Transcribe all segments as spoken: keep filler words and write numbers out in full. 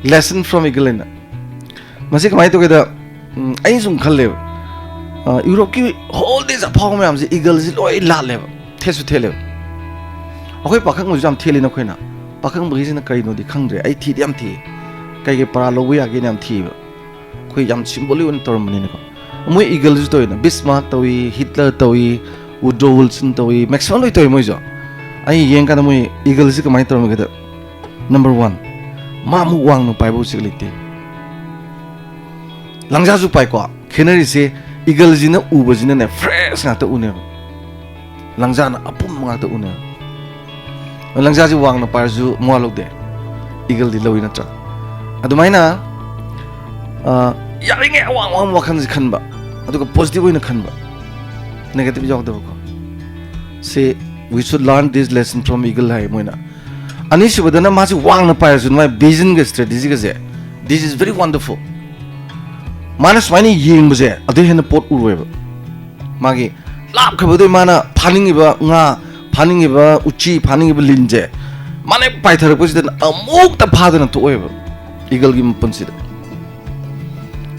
Lesson from Eagle ꯍꯥꯏꯅ꯫ ꯃꯁꯤ ꯀꯃꯥꯏꯅ ꯇꯧꯒꯦꯗ, ꯎꯝ, ꯑꯩꯅ ꯁꯨꯝ ꯈꯜꯂꯦꯕ, ꯑ, ꯌꯨꯔꯣꯞꯀꯤ ꯍꯣꯜꯗꯦꯁ ꯑꯐꯥꯎꯕ ꯃꯌꯥꯝꯁꯦ ꯏꯒꯜꯁꯤ ꯂꯣꯏ ꯂꯥꯠꯂꯦꯕ, ꯊꯦꯠꯁꯨ ꯊꯦꯠꯂꯦꯕ꯫ ꯑꯩꯈꯣꯏ ꯄꯥꯈꯪꯕꯁꯨ ꯌꯥꯝ ꯊꯦꯠꯂꯤ ꯅꯈꯣꯏꯅ꯫ ꯄꯥꯈꯪꯕꯒꯤꯁꯤꯅ ꯀꯔꯤꯅꯣꯗꯤ ꯈꯪꯗ꯭ꯔꯦ, ꯑꯩ ꯊꯤꯗꯤ ꯌꯥꯝ ꯊꯤ, ꯀꯩ ꯀꯩ ꯄꯔꯥ ꯂꯧꯕ ꯌꯥꯒꯦꯅ ꯌꯥꯝ ꯊꯤꯕ꯫ ꯑꯩꯈꯣꯏ ꯌꯥꯝ ꯁꯤꯝꯕꯣꯂꯤꯛ ꯑꯣꯏꯅ ꯇꯧꯔꯝꯕꯅꯤꯅꯀꯣ꯫ ꯃꯣꯏ ꯏꯒꯜꯁꯨ ꯇꯧꯋꯤꯅ, ꯕꯤꯁꯃꯥꯔꯛ ꯇꯧꯏ, ꯍꯤꯠꯂꯔ ꯇꯧꯏ, ꯋꯨꯗ꯭ꯔꯣ ꯋꯤꯜꯁꯟ ꯇꯧꯏ, ꯃꯦꯛꯁꯤꯃꯝ ꯂꯣꯏ ꯇꯧꯏ ꯃꯣꯏꯁꯨ꯫ ꯑꯩ ꯌꯦꯡꯀꯥꯟꯗ ꯃꯣꯏ ꯏꯒꯜꯁꯤ ꯀꯃꯥꯏꯅ ꯇꯧꯔꯝꯒꯦꯗ, ꯅꯝꯕꯔ ꯋꯥꯟ, ꯃꯥ ꯑꯃꯨꯛ ꯋꯥꯡꯅ ꯄꯥꯏꯕ ꯎꯆꯦꯛ ꯂꯩꯇꯦ꯫ ꯂꯪꯖꯥꯁꯨ ꯄꯥꯏꯀꯣ, ꯈꯦꯠꯅꯔꯤꯁꯦ ꯏꯒꯜꯁꯤꯅ ꯎꯕꯁꯤꯅꯅꯦ ꯐ꯭ꯔꯦꯁ ꯉꯥꯛꯇ ꯎꯅꯦꯕ, ꯂꯪꯖꯥꯅ ꯑꯄꯨꯝꯕ ꯉꯥꯛꯇ ꯎꯅꯦꯕ꯫ ꯂꯪꯖꯥꯁꯤ ꯋꯥꯡꯅ ꯄꯥꯏꯔꯁꯨ ꯃꯋꯥ ꯂꯧꯗꯦ, ꯏꯒꯜꯗꯤ ꯂꯧꯏ ꯅꯠꯇ꯭ꯔꯥ? ꯑꯗꯨꯃꯥꯏꯅ, ꯑ, ꯌꯥꯔꯤꯉꯩ ꯑꯋꯥꯡ ꯑꯋꯥꯡꯕ ꯋꯥꯈꯜꯁꯤ ꯈꯟꯕ, ꯑꯗꯨꯒ ꯄꯣꯖꯤꯇꯤꯚ ꯑꯣꯏꯅ ꯈꯟꯕ, ꯅꯦꯒꯦꯇꯤꯚ ꯌꯥꯎꯗꯕꯀꯣ꯫ ꯁꯤ, "We should learn this lesson from eagle" ꯍꯥꯏ ꯃꯣꯏꯅ꯫ ꯑꯅꯤꯁꯨꯕꯗꯅ ꯃꯥꯁꯤ ꯋꯥꯡꯅ ꯄꯥꯏꯔꯁꯨ ꯃꯥꯒꯤ ꯚꯤꯖꯟꯒ ꯁ꯭ꯇ꯭ꯔꯦꯇꯦꯖꯤꯒꯁꯦ, this is very wonderful꯫ ꯃꯥꯅ ꯁꯨꯃꯥꯏꯅ ꯌꯦꯡꯕꯁꯦ ꯑꯗꯨ ꯍꯦꯟꯅ ꯄꯣꯠ ꯎꯔꯣꯏꯕ꯫ ꯃꯥꯒꯤ ꯂꯥꯞꯈ꯭ꯔꯕꯗꯩ ꯃꯥꯅ ꯐꯥꯅꯤꯡꯉꯤꯕ ꯉꯥ, ꯐꯥꯅꯤꯡꯉꯤꯕ ꯎꯆꯤ, ꯐꯥꯅꯤꯡꯉꯤꯕ ꯂꯤꯟꯁꯦ ꯃꯥꯅ ꯍꯦꯛ ꯄꯥꯏꯊꯔꯛꯄꯁꯤꯗ ꯑꯃꯨꯛꯇ ꯐꯥꯗꯅ ꯊꯣꯛꯑꯣꯏꯕ ꯏꯒꯜꯒꯤ ꯃꯄꯨꯟꯁꯤꯗ꯫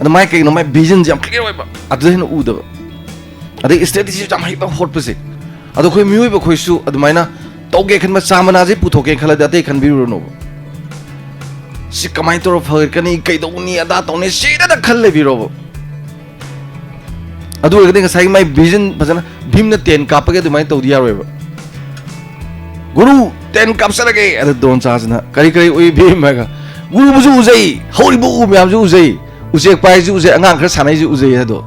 ꯑꯗ ꯃꯥꯏ ꯀꯩꯒꯤꯅꯣ, ꯃꯥꯏ ꯚꯤꯖꯟꯁꯦ ꯌꯥꯝ ꯀ꯭ꯂꯤꯌꯥꯔ ꯑꯣꯏꯕ, ꯑꯗꯨꯗ ꯍꯦꯟꯅ ꯎꯗꯕ꯫ ꯑꯗꯩ ꯁ꯭ꯇ꯭ꯔꯦꯇꯦꯖꯤ ꯌꯥꯝ ꯍꯩꯕ ꯍꯣꯠꯄꯁꯦ꯫ ꯑꯗꯣ ꯑꯩꯈꯣꯏ ꯃꯤꯑꯣꯏꯕ ꯑꯩꯈꯣꯏꯁꯨ ꯑꯗꯨꯃꯥꯏꯅ ꯇꯧꯒꯦ ꯈꯟꯕ, ꯆꯥ ꯃꯅꯥꯁꯦ ꯄꯨꯊꯣꯛꯀꯦ ꯈꯜꯂꯗꯤ ꯑꯇꯩ ꯈꯟꯕꯤꯔꯨꯔꯅꯣꯕ꯫ ꯁꯤ ꯀꯃꯥꯏꯅ ꯇꯧꯔ ꯐꯒꯠꯀꯅꯤ, ꯀꯩꯗꯧꯅꯤ, ꯑꯗꯥ ꯇꯧꯅꯤ, ꯁꯤꯗꯗ ꯈꯜ ꯂꯩꯕꯤꯔꯣꯕ꯫ ꯑꯗꯨ ꯑꯣꯏꯔꯒꯗꯤ ꯉꯁꯥꯏꯒꯤ ꯃꯥꯏ ꯚꯤꯖꯟ ꯐꯖꯅ, ꯚꯤꯝꯅ ꯇꯦꯟ ꯀꯥꯞꯄꯒꯤ ꯑꯗꯨꯃꯥꯏꯅ ꯇꯧꯗꯤ ꯌꯥꯔꯣꯏꯕ꯫ "ꯒꯨꯔꯨ, ꯇꯦꯟ ꯀꯥꯞꯆꯔꯒꯦ!" ꯑꯗ ꯗ꯭ꯔꯣꯟ ꯆꯥꯁꯤꯅ, "ꯀꯔꯤ ꯀꯔꯤ ꯎꯏ ꯚꯤꯝ?" ꯍꯥꯏꯒ, "ꯎꯕꯁꯨ ꯎꯖꯩ, ꯍꯧꯔꯤꯕ ꯎ ꯃꯌꯥꯝꯁꯨ ꯎꯖꯩ, ꯎꯆꯦꯛ ꯄꯥꯏꯁꯨ ꯎꯖꯩ, ꯑꯉꯥꯡ ꯈꯔ ꯁꯥꯟꯅꯩꯁꯨ ꯎꯖꯩ" ꯍꯥꯏꯗꯣ꯫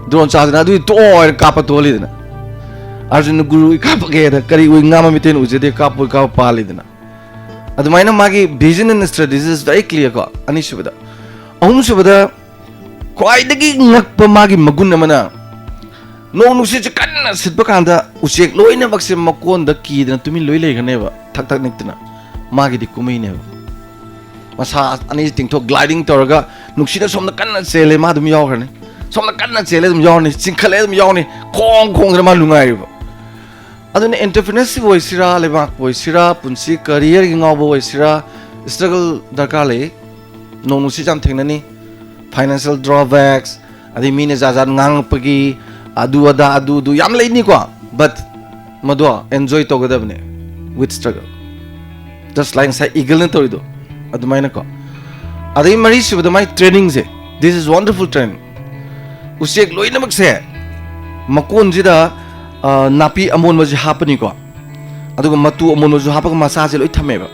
ꯗ꯭ꯔꯣꯟ ꯆꯥꯁꯤꯅ ꯑꯗꯨꯗꯤ ꯇꯣꯛꯑꯣ ꯍꯥꯏꯅ ꯀꯥꯞꯄ ꯇꯣꯛꯍꯜꯂꯤꯗꯅ꯫ ꯑꯥꯔꯖꯨꯟꯅ, "ꯒꯨꯔꯨ, ꯑꯩ ꯀꯥꯞꯄꯒꯦ" ꯍꯥꯏꯗ, "ꯀꯔꯤ ꯎꯏ? ꯉꯥ ꯃꯃꯤꯠꯇꯩꯅ ꯎꯖꯗꯦ, ꯀꯥꯞꯄꯣꯏ, ꯀꯥꯞꯄ ꯄꯥꯜꯂꯤꯗꯅ"꯫ ꯑꯗꯨꯃꯥꯏꯅ ꯃꯥꯒꯤ vision and strategy is very clear ꯀꯣ, ꯑꯅꯤꯁꯨꯕꯗ꯫ ꯑꯍꯨꯝꯁꯨꯕꯗ, ꯈ꯭ꯋꯥꯏꯗꯒꯤ ꯉꯛꯄ ꯃꯥꯒꯤ ꯃꯒꯨꯟ ꯑꯃꯅ, ꯅꯣꯡ ꯅꯨꯡꯁꯤꯠꯁꯦ ꯀꯟꯅ ꯁꯤꯠꯄ ꯀꯥꯟꯗ ꯎꯆꯦꯛ ꯂꯣꯏꯅꯃꯛꯁꯦ ꯃꯀꯣꯟꯗ ꯀꯤꯗꯅ ꯇꯨꯃꯤꯟ ꯂꯣꯏ ꯂꯩꯒꯅꯦꯕ, ꯊꯛ ꯊꯛ ꯅꯤꯛꯇꯅ꯫ ꯃꯥꯒꯤꯗꯤ ꯀꯨꯝꯍꯩꯅꯦꯕ꯫ ꯃꯁꯥ ꯑꯅꯤꯁꯤ ꯇꯤꯡꯊꯣꯛ, gliding ꯇꯧꯔꯒ ꯅꯨꯡꯁꯤꯠꯅ ꯁꯣꯝꯗ ꯀꯟꯅ ꯆꯦꯜꯂꯦ, ꯃꯥ ꯑꯗꯨꯝ ꯌꯥꯎꯈ꯭ꯔꯅꯤ꯫ ꯁꯣꯝꯗ ꯀꯟꯅ ꯆꯦꯜꯂꯦ, ꯑꯗꯨꯝ ꯌꯥꯎꯔꯅꯤ꯫ ꯆꯤꯡꯈꯠꯂꯦ, ꯑꯗꯨꯝ ꯌꯥꯎꯔꯅꯤ꯫ ꯈꯣꯡ ꯈꯣꯡꯗꯅ ꯃꯥ ꯅꯨꯡꯉꯥꯏꯔꯤꯕ꯫ ꯑꯗꯨꯅ entrepreneurship ꯑꯣꯏꯁꯤꯔꯥ, ꯂꯩꯕꯥꯛꯄꯨ ꯑꯣꯏꯁꯤꯔꯥ, ꯄꯨꯟꯁꯤ careerꯒꯤ ꯉꯥꯎꯕ ꯑꯣꯏꯁꯤꯔꯥ, struggle ꯗꯔꯀꯥꯔ ꯂꯩ꯫ ꯅꯣꯡ ꯅꯨꯡꯁꯤꯠ ꯌꯥꯝ ꯊꯦꯡꯅꯅꯤ, financial drawbacks, ꯑꯗꯩ ꯃꯤꯅ ꯖꯥꯠ ꯖꯥꯠ ꯉꯥꯡꯉꯛꯄꯒꯤ ꯑꯗꯨ ꯑꯗꯥ ꯑꯗꯨ ꯑꯗꯨ ꯌꯥꯝ ꯂꯩꯅꯤꯀꯣ, but ꯃꯗꯣ enjoy ꯇꯧꯒꯗꯕꯅꯦ with struggle, just like ꯉꯁꯥꯏ eagle ꯅ ꯇꯧꯔꯤꯗꯣ ꯑꯗꯨꯃꯥꯏꯅꯀꯣ꯫ ꯑꯗꯩ ꯃꯔꯤꯁꯨꯕꯗ ꯃꯥꯏ training say, this is wonderful training. ꯎꯆꯦꯛ ꯂꯣꯏꯅꯃꯛꯁꯦ ꯃꯀꯣꯟꯁꯤꯗ, ꯑ, ꯅꯥꯄꯤ ꯑꯃꯣꯟꯕꯁꯦ ꯍꯥꯞꯄꯅꯤꯀꯣ, ꯑꯗꯨꯒ ꯃꯇꯨ ꯑꯃꯣꯟꯕꯁꯨ ꯍꯥꯞꯄꯒ ꯃꯆꯥꯁꯦ ꯂꯣꯏ ꯊꯝꯃꯦꯕ꯫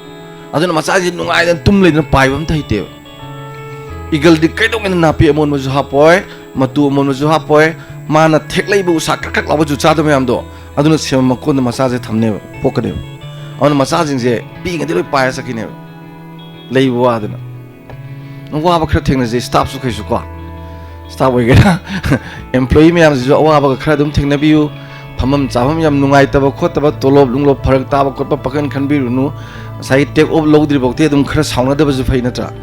ꯑꯗꯨꯅ ꯃꯆꯥꯁꯦ ꯅꯨꯡꯉꯥꯏꯗꯅ ꯇꯨꯝ ꯂꯩꯗꯅ ꯄꯥꯏꯕ ꯑꯝꯇ ꯍꯩꯇꯦꯕ꯫ Eagle ꯗꯤ ꯀꯩꯗꯧꯉꯩꯗ ꯅꯥꯄꯤ ꯑꯃꯣꯟꯕꯁꯨ ꯍꯥꯞꯄꯣꯏ, ꯃꯇꯨ ꯑꯃꯣꯟꯕꯁꯨ ꯍꯥꯞꯄꯣꯏ, ꯃꯥꯅ ꯊꯦꯛꯂꯛꯏꯕ ꯎꯁꯥ ꯀ꯭ꯔꯛ ꯀ꯭ꯔꯛ ꯂꯥꯎꯕ ꯆꯨꯆꯥꯗ ꯃꯌꯥꯝꯗꯣ, ꯑꯗꯨꯅ ꯁꯦꯝꯕ ꯃꯀꯣꯟꯗ ꯃꯆꯥꯁꯦ ꯊꯝꯅꯦꯕ, ꯄꯣꯛꯀꯅꯦꯕ꯫ ꯑꯗꯨꯅ ꯃꯆꯥꯁꯤꯡꯁꯦ ꯄꯤꯛꯏꯉꯩꯗ ꯂꯣꯏ ꯄꯥꯏꯔ ꯆꯠꯈꯤꯅꯦꯕ, ꯂꯩꯕ ꯋꯥꯗꯅ꯫ ꯋꯥꯕ ꯈꯔ ꯊꯦꯡꯅꯖꯩ staff ꯁꯨꯈꯩꯁꯨ ꯀꯣ, staff ꯑꯣꯏꯒꯦꯔꯥ, employee ꯃꯌꯥꯝꯁꯤꯁꯨ ꯑꯋꯥꯕꯒ ꯈꯔ ꯑꯗꯨꯝ ꯊꯦꯡꯅꯕꯤꯌꯨ꯫ ꯐꯝꯐꯝ ꯆꯥꯐꯝ ꯌꯥꯝ ꯅꯨꯡꯉꯥꯏꯇꯕ ꯈꯣꯠꯇꯕ, ꯇꯣꯂꯣꯞ ꯅꯨꯡꯂꯣꯞ ꯐꯔꯛ ꯇꯥꯕ ꯈꯣꯠꯄ ꯄꯥꯈꯟ ꯈꯟꯕꯤꯔꯨꯅꯨ꯫ ꯉꯁꯥꯏꯒꯤ take off ꯂꯧꯗ꯭ꯔꯤꯐꯥꯎꯗꯤ ꯑꯗꯨꯝ ꯈꯔ ꯁꯥꯎꯅꯗꯕꯁꯨ ꯐꯩ ꯅꯠꯇ꯭ꯔꯥ?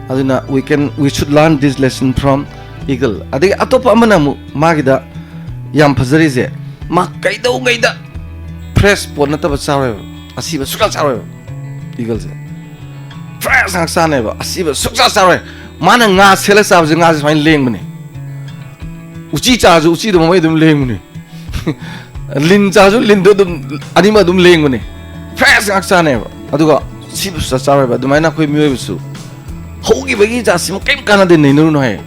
ꯑꯗꯨꯅ we can, we should learn this lesson from eagle. ꯑꯗꯒꯤ ꯑꯇꯣꯞꯄ ꯑꯃꯅ ꯑꯃꯨꯛ ꯃꯥꯒꯤꯗ ꯌꯥꯝ ꯐꯖꯔꯤꯁꯦ, ꯃꯥ ꯀꯩꯗꯧꯉꯩꯗ fresh ꯄꯣꯠ ꯅꯠꯇꯕ ꯆꯥꯔꯣꯏꯕ, ꯑꯁꯤꯕ ꯁꯨꯛꯆꯥ ꯆꯥꯔꯣꯏꯕ꯫ Eagle ꯁꯦ fresh ꯉꯥꯛ ꯆꯥꯅꯦꯕ, ꯑꯁꯤꯕ ꯁꯨꯛꯆꯥ ꯆꯥꯔꯣꯏ꯫ ꯃꯥꯅ ꯉꯥ ꯁꯦꯠꯂ ꯆꯥꯕꯁꯦ ꯉꯥꯁꯦ ꯁꯨꯃꯥꯏꯅ ꯂꯦꯡꯕꯅꯦ꯫ ꯎꯆꯤ ꯆꯥꯔꯁꯨ ꯎꯆꯤꯗꯨ ꯃꯃꯩ ꯑꯗꯨꯝ ꯂꯦꯡꯕꯅꯦ꯫ ꯂꯤꯟ ꯆꯥꯔꯁꯨ ꯂꯤꯟꯗꯣ ꯑꯗꯨꯝ, ꯑꯅꯤꯃꯛ ꯑꯗꯨꯝ ꯂꯦꯡꯕꯅꯦ꯫ Fresh ꯉꯥꯛ ꯆꯥꯅꯦꯕ꯫ ꯑꯗꯨꯒ ꯁꯤꯕ ꯁꯨꯛꯆꯥ ꯆꯥꯔꯣꯏꯕ꯫ ꯑꯗꯨꯃꯥꯏꯅ ꯑꯩꯈꯣꯏ ꯃꯤꯑꯣꯏꯕꯁꯨ ꯍꯧꯈꯤꯕꯒꯤ ꯖꯥꯠꯁꯤꯃ ꯀꯔꯤꯝ ꯀꯥꯟꯅꯗꯦ, ꯅꯩꯅꯔꯨꯅꯨ ꯍꯥꯏꯌꯦ꯫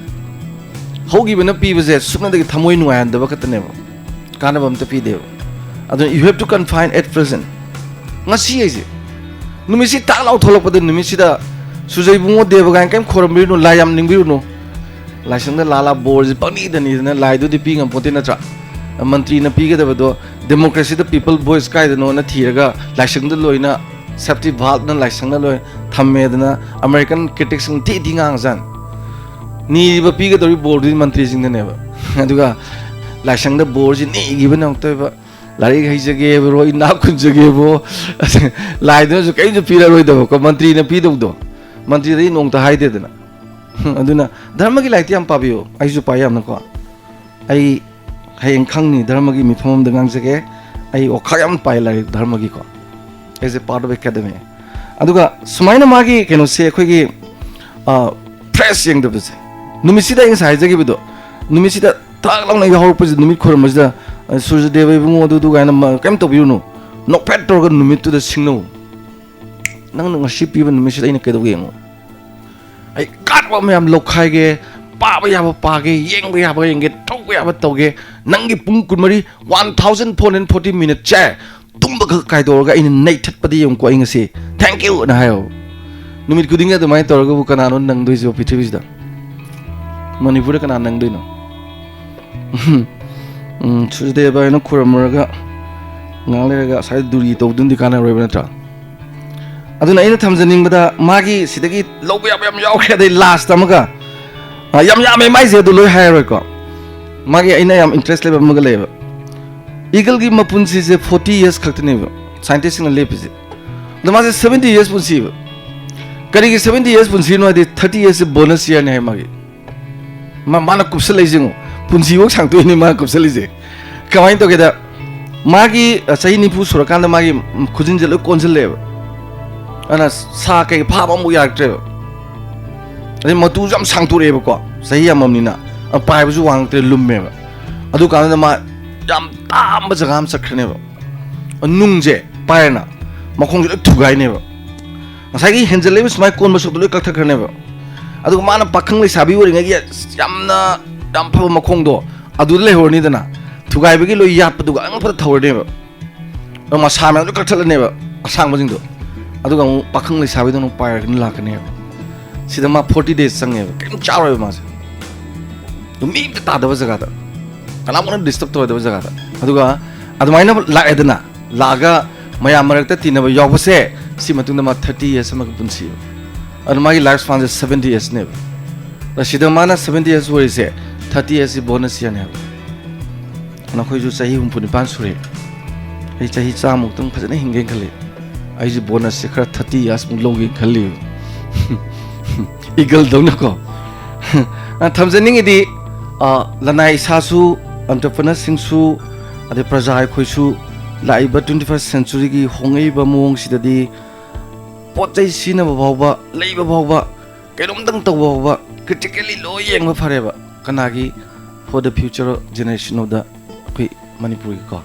ꯍꯧꯈꯤꯕꯅ ꯄꯤꯕꯁꯦ ꯁꯨꯞꯅꯗꯒꯤ ꯊꯃꯣꯏ ꯅꯨꯡꯉꯥꯏꯍꯟꯗꯕ ꯈꯛꯇꯅꯦꯕ, ꯀꯥꯟꯅꯕ ꯑꯝꯇ ꯄꯤꯗꯦꯕ꯫ ꯑꯗꯨꯅ you have to confine at present꯫ ꯉꯁꯤ ꯍꯥꯏꯁꯦ, ꯅꯨꯃꯤꯠꯁꯤ ꯇꯥꯛ ꯂꯥꯎ ꯊꯣꯛꯂꯛꯄꯗ, ꯅꯨꯃꯤꯠꯁꯤꯗ ꯁꯨꯖꯩ ꯏꯕꯨꯡꯉꯣ ꯗꯦꯕ ꯀꯥꯏꯅ ꯀꯔꯤꯝ ꯈꯣꯏꯔꯝꯕꯤꯔꯨꯅꯨ, ꯂꯥꯏ ꯌꯥꯝ ꯅꯤꯡꯕꯤꯔꯨꯅꯨ꯫ ꯂꯥꯏꯁꯪꯗ ꯂꯥꯂꯥ ꯕꯣꯔꯁꯤ ꯄꯪꯅꯤꯗ ꯅꯤꯗꯅ ꯂꯥꯏꯗꯨꯗꯤ ꯄꯤ ꯉꯝꯄꯣꯠꯇꯦ ꯅꯠꯇ꯭ꯔꯥ? ꯃꯟꯇ꯭ꯔꯤꯅ ꯄꯤꯒꯗꯕꯗꯣ democracy ꯗ people voice ꯀꯥꯏꯗꯅꯣꯅ ꯊꯤꯔꯒ ꯂꯥꯏꯁꯪꯗ ꯂꯣꯏꯅ safety valve ꯅ ꯂꯥꯏꯁꯪꯗ ꯂꯣꯏ ꯊꯝꯃꯦꯗꯅ American critic ꯁꯤꯡ ꯊꯤ ꯊꯤ ꯉꯥꯡꯉꯖꯥꯠꯅꯤ꯫ ꯅꯤꯔꯤꯕ ꯄꯤꯒꯗꯧꯔꯤꯕ ꯕꯣꯔꯗꯨꯗꯤ ꯃꯟꯇ꯭ꯔꯤꯁꯤꯡꯗꯅꯦꯕ꯫ ꯑꯗꯨꯒ ꯂꯥꯏꯁꯪꯗ ꯕꯣꯔꯁꯤ ꯅꯤꯈꯤꯕꯅ ꯑꯃꯨꯛꯇꯣꯏꯕ, ꯂꯥꯏꯔꯤꯛ ꯍꯩꯖꯒꯦꯕ꯭ꯔꯣ, ꯏꯅꯥꯛ ꯈꯨꯟꯖꯒꯦꯕ꯭ꯔꯣ, ꯂꯥꯏꯗꯨꯅꯁꯨ ꯀꯔꯤꯝꯁꯨ ꯄꯤꯔꯔꯣꯏꯗꯕꯀꯣ, ꯃꯟꯇ꯭ꯔꯤꯅ ꯄꯤꯗꯧꯗꯣ꯫ ꯃꯟꯇ꯭ꯔꯤꯗꯗꯤ ꯅꯣꯡꯇ ꯍꯥꯏꯗꯦꯗꯅ꯫ ꯑꯗꯨꯅ ꯙꯔꯃꯒꯤ ꯂꯥꯏꯔꯤꯛꯇꯤ ꯌꯥꯝ ꯄꯥꯕꯤꯌꯨ, ꯑꯩꯁꯨ ꯄꯥꯏ ꯌꯥꯝꯅꯀꯣ꯫ ꯑꯩ ꯍꯌꯦꯡ ꯈꯪꯅꯤ, ꯙꯔꯃꯒꯤ ꯃꯤꯐꯝ ꯑꯃꯗ ꯉꯥꯡꯖꯒꯦ꯫ ꯑꯩ ꯑꯣꯈꯥꯛ ꯌꯥꯝ ꯄꯥꯏ ꯂꯥꯏꯔꯤꯛ ꯙꯔꯃꯒꯤꯀꯣ, as a part of academy꯫ ꯑꯗꯨꯒ ꯁꯨꯃꯥꯏꯅ ꯃꯥꯒꯤ ꯀꯩꯅꯣꯁꯦ ꯑꯩꯈꯣꯏꯒꯤ ꯐ꯭ꯔꯦꯁ ꯌꯦꯡꯗꯕꯁꯦ꯫ ꯅꯨꯃꯤꯠꯁꯤꯗ ꯑꯩ ꯉꯁꯥꯏ ꯍꯥꯏꯖꯈꯤꯕꯗꯣ, ꯅꯨꯃꯤꯠꯁꯤꯗ ꯊꯥꯛ ꯂꯥꯎꯅ ꯌꯥꯍꯧꯔꯛꯄꯁꯤꯗ, ꯅꯨꯃꯤꯠ ꯈꯣꯏꯔꯝꯕꯁꯤꯗ, "ꯑ, ꯁꯨꯔꯖꯗꯦꯕ ꯏꯕꯨꯡꯉꯣ, ꯑꯗꯨꯗꯨ" ꯀꯥꯏꯅ ꯃ-, ꯀꯩꯝ ꯇꯧꯕꯤꯔꯨꯅꯨ꯫ ꯅꯣꯛꯐꯦꯠ ꯇꯧꯔꯒ ꯅꯨꯃꯤꯠꯇꯨꯗ ꯁꯤꯡꯅꯧ꯫ "ꯅꯪꯅ ꯉꯁꯤ ꯄꯤꯕ ꯅꯨꯃꯤꯠꯁꯤꯗ ꯑꯩꯅ ꯀꯩꯗꯧꯒꯦ ꯌꯦꯡꯉꯣ꯫ ꯑꯩ ꯀꯥꯟꯅꯕ ꯃꯌꯥꯝ ꯂꯧꯈꯥꯏꯒꯦ, ꯄꯥꯕ ꯌꯥꯕ ꯄꯥꯒꯦ, ꯌꯦꯡꯕ ꯌꯥꯕ ꯌꯦꯡꯒꯦ, ꯇꯧꯕ ꯌꯥꯕ ꯇꯧꯒꯦ꯫ ꯅꯪꯒꯤ ꯄꯨꯡ ꯀꯨꯟꯃꯔꯤ, one thousand four hundred forty minute ꯁꯦ ꯇꯨꯝꯕ ꯈꯛ ꯀꯥꯏꯗꯣꯛꯑꯒ ꯑꯩꯅ ꯅꯩꯊꯠꯄꯗꯤ ꯌꯦꯡꯉꯨꯀꯣ ꯑꯩ ꯉꯁꯤ꯫ Thank you" ꯅ ꯍꯥꯏꯌꯣ꯫ ꯅꯨꯃꯤꯠ ꯈꯨꯗꯤꯡꯒꯤ ꯑꯗꯨꯃꯥꯏꯅ ꯇꯧꯔꯒꯕꯨ ꯀꯅꯥꯅꯣ ꯅꯪꯗꯣꯏꯁꯤꯕꯣ ꯄ꯭ꯔꯤꯊꯤꯕꯤꯁꯤꯗ? ꯃꯅꯤꯄꯨꯔꯗ ꯀꯅꯥ ꯅꯪꯗꯣꯏꯅꯣ? ꯎꯝ, ꯁꯨꯔꯖꯗꯦꯕ ꯍꯥꯏꯅ ꯈꯨꯔꯝꯃꯨꯔꯒ ꯉꯥꯏꯍꯥꯛ ꯂꯩꯔꯒ ꯉꯁꯥꯏ ꯗꯨꯔꯤ ꯇꯧꯗꯨꯅꯗꯤ ꯀꯥꯟꯅꯔꯣꯏꯕ ꯅꯠꯇ꯭ꯔꯥ? ꯑꯗꯨꯅ ꯑꯩꯅ ꯊꯝꯖꯅꯤꯡꯕꯗ ꯃꯥꯒꯤ ꯁꯤꯗꯒꯤ ꯂꯧꯕ ꯌꯥꯕ ꯌꯥꯝ ꯌꯥꯎꯈ꯭ꯔꯦ, ꯑꯗꯩ ꯂꯥꯁꯇ ꯑꯃꯒ, ꯑ, ꯌꯥꯝ ꯌꯥꯝꯃꯦ ꯃꯥꯏꯁꯦ, ꯑꯗꯨ ꯂꯣꯏ ꯍꯥꯏꯔꯔꯣꯏꯀꯣ꯫ ꯃꯥꯒꯤ ꯑꯩꯅ ꯌꯥꯝ ꯏꯟꯇꯔꯦꯁ ꯂꯩꯕ ꯑꯃꯒ ꯂꯩꯌꯦꯕ꯫ ꯏꯒꯜꯒꯤ ꯃꯄꯨꯟꯁꯤꯁꯦ forty years ꯈꯛꯇꯅꯦꯕ ꯁꯥꯏꯟꯇꯤꯁꯁꯤꯡꯅ ꯂꯦꯞꯄꯤꯁꯦ꯫ ꯑꯗꯣ ꯃꯥꯁꯦ seventy years ꯄꯨꯟꯁꯤꯕ꯫ ꯀꯔꯤꯒꯤ seventy years ꯄꯨꯟꯁꯤꯅꯣ ꯍꯥꯏꯗꯤ, thirty years ꯁꯦ bonus year ꯅꯦ ꯍꯥꯏ ꯃꯥꯒꯤ꯫ ꯃꯥ-, ꯃꯥꯅ ꯀꯨꯞꯁꯜꯂꯛꯏꯁꯦ ꯌꯦꯡꯉꯣ, ꯄꯨꯟꯁꯤꯐꯧ ꯁꯥꯡꯇꯣꯛꯏꯅꯦ ꯃꯥꯅ ꯀꯨꯞꯁꯜꯂꯤꯁꯦ꯫ ꯀꯃꯥꯏꯅ ꯇꯧꯒꯦꯗ, ꯃꯥꯒꯤ, ꯑ, ꯆꯍꯤ ꯅꯤꯐꯨ ꯁꯨꯔꯀꯥꯟꯗ ꯃꯥꯒꯤ, ꯎꯝ, ꯈꯨꯖꯤꯟꯁꯦ ꯂꯣꯏ ꯀꯣꯟꯁꯤꯜꯂꯛꯑꯦꯕ꯫ ꯑꯗꯨꯅ ꯁꯥ ꯀꯩ ꯐꯥꯕ ꯑꯃꯨꯛ ꯌꯥꯔꯛꯇ꯭ꯔꯦꯕ꯫ ꯑꯗꯩ ꯃꯇꯨꯁꯨ ꯌꯥꯝ ꯁꯥꯡꯇꯣꯔꯛꯑꯦꯕꯀꯣ, ꯆꯍꯤ ꯌꯥꯝꯃꯕꯅꯤꯅ꯫ ꯑ, ꯄꯥꯏꯕꯁꯨ ꯋꯥꯉꯛꯇ꯭ꯔꯦ, ꯂꯨꯝꯃꯦꯕ꯫ ꯑꯗꯨ ꯀꯥꯟꯗꯨꯗ ꯃꯥ ꯌꯥꯝ ꯇꯥꯝꯕ ꯖꯒꯥ ꯑꯃ ꯆꯠꯈ꯭ꯔꯅꯦꯕ꯫ ꯑ, ꯅꯨꯡꯁꯦ ꯄꯥꯏꯔꯅ ꯃꯈꯣꯡꯁꯦ ꯂꯣꯏ ꯊꯨꯒꯥꯏꯅꯦꯕ꯫ ꯉꯁꯥꯏꯒꯤ ꯍꯦꯟꯖꯜꯂꯛꯏꯕ ꯁꯨꯃꯥꯏꯅ ꯀꯣꯟꯕ ꯁꯔꯨꯛꯇꯣ ꯂꯣꯏ ꯀꯛꯊꯠꯈ꯭ꯔꯅꯦꯕ꯫ ꯑꯗꯨꯒ ꯃꯥꯅ ꯄꯥꯈꯪ ꯂꯩꯁꯥꯕꯤ ꯑꯣꯏꯔꯤꯉꯩꯒꯤ ꯌꯥꯝꯅ, ꯌꯥꯝ ꯐꯕ ꯃꯈꯣꯡꯗꯣ ꯑꯗꯨꯗ ꯂꯩꯍꯧꯔꯅꯤꯗꯅ, ꯊꯨꯒꯥꯏꯕꯒꯤ ꯂꯣꯏ ꯌꯥꯠꯄꯗꯨꯒ ꯑꯉꯛꯄꯗ ꯊꯧꯔꯅꯦꯕ꯫ ꯑꯗꯨꯒ ꯃꯁꯥ ꯃꯌꯥꯝ ꯂꯣꯏ ꯀꯛꯊꯠꯂꯅꯦꯕ, ꯑꯁꯥꯡꯕꯁꯤꯡꯗꯣ꯫ ꯑꯗꯨꯒ ꯑꯃꯨꯛ ꯄꯥꯈꯪ ꯂꯩꯁꯥꯕꯤꯗꯧꯅ ꯄꯥꯏꯔꯒ ꯂꯥꯛꯀꯅꯦꯕ꯫ ꯁꯤꯗ ꯃꯥ forty days ꯆꯪꯉꯦꯕ, ꯀꯩꯝ ꯆꯥꯔꯣꯏꯕ ꯃꯥꯁꯦ꯫ ꯑꯗꯨ ꯃꯤ ꯑꯝꯇ ꯇꯥꯗꯕ ꯖꯒꯥꯗ, ꯀꯅꯥꯝꯇꯅ disturb ꯇꯧꯔꯣꯏꯗꯕ ꯖꯒꯥꯗ꯫ ꯑꯗꯨꯒ ꯑꯗꯨꯃꯥꯏꯅ ꯂꯥꯛꯑꯦꯗꯅ, ꯂꯥꯛꯑꯒ ꯃꯌꯥꯝ ꯃꯔꯛꯇ ꯇꯤꯟꯅꯕ ꯌꯥꯎꯕꯁꯦ, ꯁꯤ ꯃꯇꯨꯡꯗ ꯃꯥ thirty years ꯑꯃꯒ ꯄꯨꯟꯁꯤꯕ꯫ ꯑꯗꯨ ꯃꯥꯒꯤ life span ꯁꯦ seventy years ꯅꯦꯕ꯫ ꯑꯗ ꯁꯤꯗ ꯃꯥꯅ seventy years ꯑꯣꯏꯔꯤꯁꯦ, thirty years ꯁꯤ bonus year ꯅꯦꯕ꯫ ꯅꯈꯣꯏꯁꯨ ꯆꯍꯤ ꯍꯨꯝꯐꯨ ꯅꯤꯄꯥꯟ ꯁꯨꯔꯦ꯫ ꯑꯩ ꯆꯍꯤ ꯆꯥꯝꯃꯨꯛꯇꯪ ꯐꯖꯅ ꯍꯤꯡꯒꯦꯅ ꯈꯜꯂꯤ꯫ ꯑꯩꯁꯦ bonus ꯁꯦ ꯈꯔ thirty years ꯃꯨꯛ ꯂꯧꯒꯦꯅ ꯈꯜꯂꯤ꯫ Eagle ꯗꯧꯅꯀꯣ꯫ ꯑ, ꯊꯝꯖꯅꯤꯡꯉꯤꯗꯤ, ꯑ, ꯂꯅꯥꯏ ꯏꯁꯥꯁꯨ, entrepreneur ꯁꯤꯡꯁꯨ, ꯑꯗꯩ ꯄ꯭ꯔꯖꯥ ꯑꯩꯈꯣꯏꯁꯨ ꯂꯥꯛꯏꯕ twenty first century ꯒꯤ ꯍꯣꯡꯉꯛꯏꯕ ꯃꯑꯣꯡꯁꯤꯗꯗꯤ ꯄꯣꯠ ꯆꯩ ꯁꯤꯖꯤꯟꯅꯕ ꯐꯥꯎꯕ, ꯂꯩꯕ ꯐꯥꯎꯕ ꯀꯩꯅꯣꯝꯇꯪ ꯇꯧꯕ ꯍꯧꯕ, critically ꯂꯣꯏ ꯌꯦꯡꯕ ꯐꯔꯦꯕ꯫ ꯀꯅꯥꯒꯤ? For the future generation of the ꯑꯩꯈꯣꯏ ꯃꯅꯤꯄꯨꯔꯒꯤꯀꯣ꯫